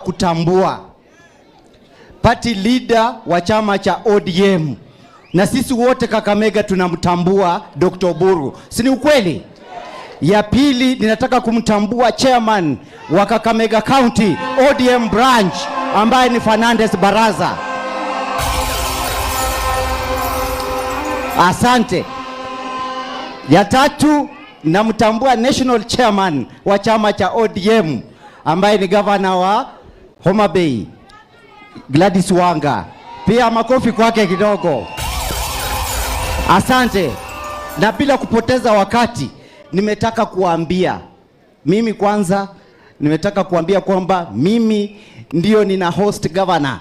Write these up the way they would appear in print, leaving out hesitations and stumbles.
Kutambua party leader wa chama cha ODM na sisi wote Kakamega tunamtambua Dr. Oburu, si ni ukweli? Ya pili, ninataka kumtambua chairman wa Kakamega County ODM branch ambaye ni Fernandez Baraza. Asante. Ya tatu, namtambua national chairman wa chama cha ODM ambaye ni governor wa Homa Bay Gladys Wanga. Pia makofi kwake kidogo. Asante. Na bila kupoteza wakati, nimetaka kuambia mimi kwanza, nimetaka kuambia kwamba mimi ndio nina host governor.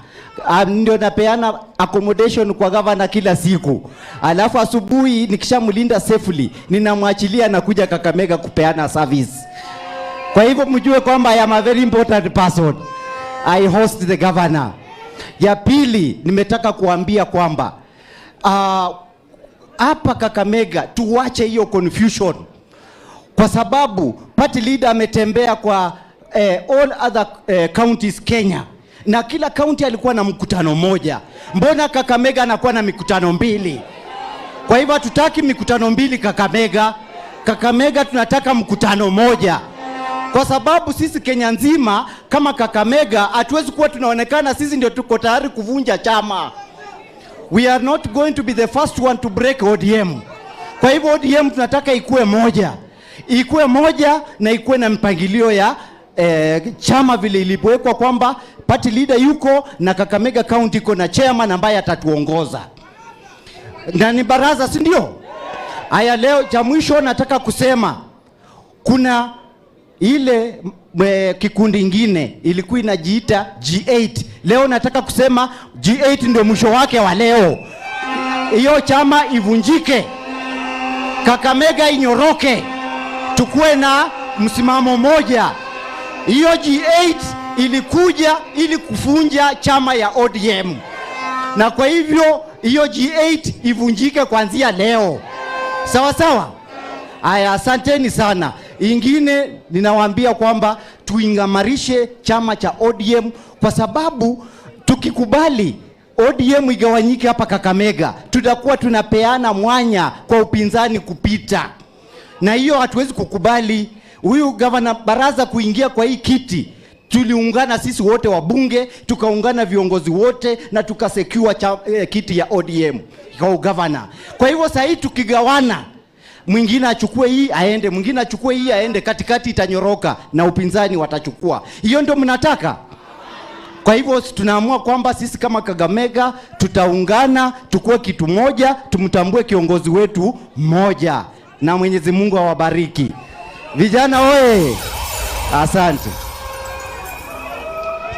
Ndio napeana accommodation kwa governor kila siku, alafu asubuhi nikishamlinda safely ninamwachilia na kuja Kakamega kupeana service. Kwa hivyo mjue kwamba I am a very important person. I host the governor. Ya pili, nimetaka kuambia kwamba hapa Kakamega tuwache hiyo confusion, kwa sababu party leader ametembea kwa all other counties Kenya, na kila county alikuwa na mkutano moja. Mbona Kakamega anakuwa na mikutano mbili? Kwa hivyo hatutaki mikutano mbili Kakamega. Kakamega tunataka mkutano moja, kwa sababu sisi Kenya nzima kama Kakamega hatuwezi kuwa tunaonekana sisi ndio tuko tayari kuvunja chama. We are not going to be the first one to break ODM. Kwa hivyo ODM tunataka ikuwe moja, ikuwe moja na ikuwe na mpangilio ya chama vile ilipowekwa kwamba party leader yuko na Kakamega County iko na chairman ambaye atatuongoza na ni baraza, si ndio? Haya, leo cha mwisho nataka kusema kuna ile kikundi ingine ilikuwa inajiita G8. Leo nataka kusema G8 ndio mwisho wake wa leo. Hiyo chama ivunjike, Kakamega inyoroke, tukuwe na msimamo moja. Hiyo G8 ilikuja ili kuvunja chama ya ODM, na kwa hivyo hiyo G8 ivunjike kuanzia leo. Sawa sawa. Aya, asanteni sana. Ingine ninawaambia kwamba tuingamarishe chama cha ODM kwa sababu tukikubali ODM igawanyike hapa Kakamega, tutakuwa tunapeana mwanya kwa upinzani kupita, na hiyo hatuwezi kukubali. Huyu gavana Baraza kuingia kwa hii kiti, tuliungana sisi wote wabunge, tukaungana viongozi wote na tukasecure kiti ya ODM kwa ugavana. Kwa hivyo sasa hii tukigawana, mwingine achukue hii aende, mwingine achukue hii aende, katikati itanyoroka na upinzani watachukua. Hiyo ndio mnataka? Kwa hivyo tunaamua kwamba sisi kama Kakamega tutaungana, tukue kitu moja, tumtambue kiongozi wetu mmoja, na Mwenyezi Mungu awabariki. Vijana oye! Asante.